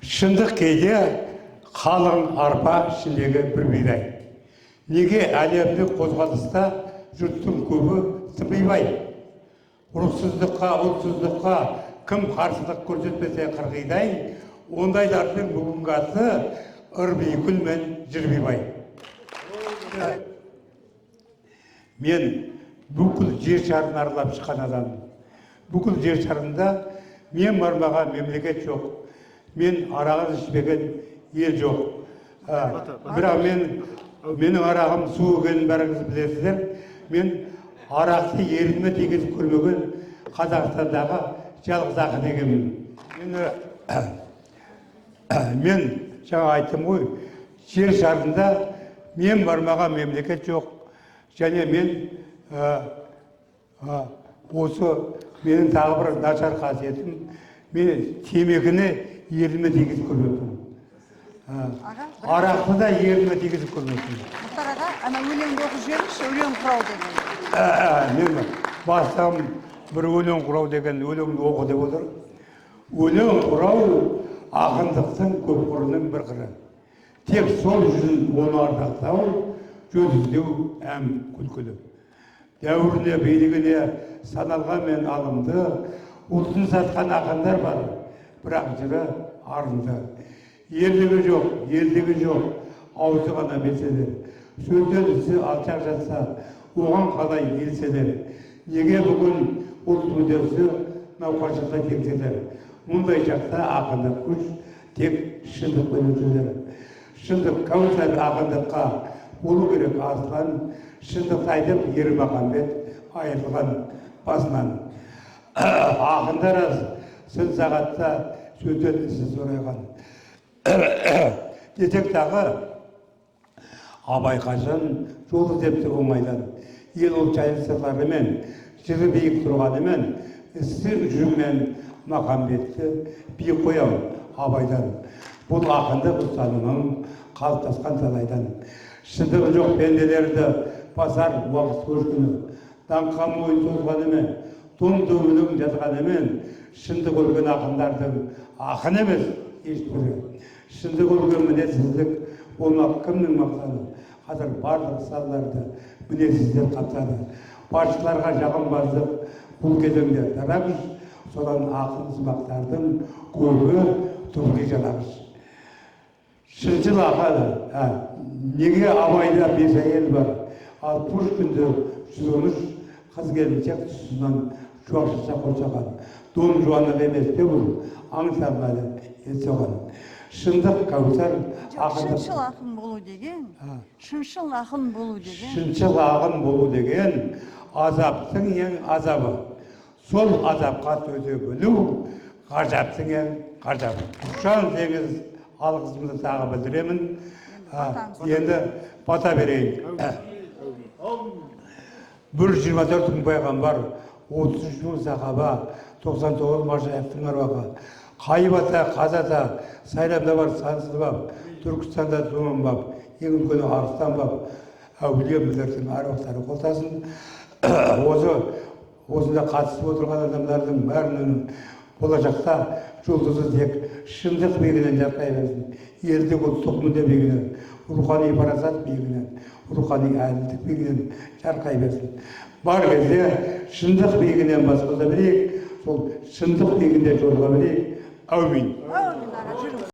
Шындық кейде қалың арпа ішіндегі бір бидай. Неге әлемдік қозғалыста жұрттың көбі тымбай? Рухсыздыққа, ұлтсыздыққа кім қарсылық көрсетпесе қырғидай, ондайлардың бүгінгі аты Ырбикүл мен Жырбибай. Мен бүкіл жер шарын аралап шыққан адаммын. Бүкіл жер шарында мен бармаған мемлекет жоқ, мен арағын ішпеген ел жоқ. Бірақ менің арағым су екенін бәріңіз білесіздер. Мен арақты ерніме тигізіп көрмеген Қазақстандағы жалғыз ақын екенмін. Мен жаңа айттым ғой, жер шарында мен бармаған мемлекет жоқ. Және мен осы менің тағы бір нашар қасиетім, мен темекіні ерніме тигізіп көрмеппін. Арақты да ерніме тигізіп көрмеппін. Мұхтар аға, ана өлеңді оқып жіберіңізші, «Өлең құрау» деген. Мен бастығым бір «Өлең құрау» деген өлеңді оқы деп отыр. Өлең құрау ақындықтың көп қырының бір қыры. Тек сол үшін оны ардақтау, жөн іздеу әм күлкілі. Дәуіріне, билігіне саналған мен алымды, ұлтын сатқан ақындар бар, бірақ жыры арынды. Ерлігі жоқ, елдігі жоқ, аузы ғана белсенер. Сөзден ісі алшақ жатса, оған қалай ел? Неге бүгін ұлт мүддесі науқаншылықта теңселер? Мұндай шақта ақындық күш тек шындықпен өлшенер. Шындық кәусар ақындыққа болу керек аслан. Шындықты айтып Ермаханбет айырылған басынан. Ақындар аз сын сағатта сөзден ісі зорайған. Десек тағы, Абай қашан жол іздепті оңайдан. Ел ол жайлы сырларымен, жыры биік тұрғанымен, ісі жүзімен Махамбетті биік қоям Абайдан. Бұл ақындық ұстанымым қалыптасқан талайдан. Шындығы жоқ пенделерді басар уақыт көшкіні. Даңққа мойын созғанымен, томды өлең жазғанымен, шындық өлген ақындардың ақын емес ешбірі. Шындық өлген мінезсіздік болмақ кімнің мақтаны? Қазір барлық салаларды мінезсіздер қаптады. Басшыларға жағымпаздық бұл кезеңде дара күш, содан ақын сымақтардың көбі түбге жалағыш. Шыншыл ақын, неге Абайда бес әйел бар, ал Пушкинді 113 қыз келіншек тұсынан шуақ шаша қоршаған? Дон Жуандық емес пе бұл, аң салмады ел соған. Шындық кәусар ақындық. Шыншыл ақын болу деген, шыншыл ақын болу деген. Шыншыл ақын болу деген азаптың ең азабы. Сол азапқа төзе білу ғажаптың ең ғажабы. Ұшан теңіз алғысымды тағы білдіремін. Енді бата берейін. 124 мың пайғамбар, 33 мың сахаба, 99 машаяқтың аруағы. Қайып ата, Қаз ата, Сайрамда бар сансыз баб, Түркістанда Думан баб, ең үлкені Арыстан баб, әулие білердің аруақтары қолдасын. Осы осында қатысып отырған адамдардың бәрінің болашақта жұлдызы тек шындық биігінен жарқырай берсін. Елдік, ұлттық мүдде биігінен, рухани парасат биігінен, рухани әділдік биігінен жарқырай берсін. Бар кезде шындық биігінен бас қоса берейік, сол шындық биігінде жолыға берейік. Әумин. Әумин, аға, жүріңіз.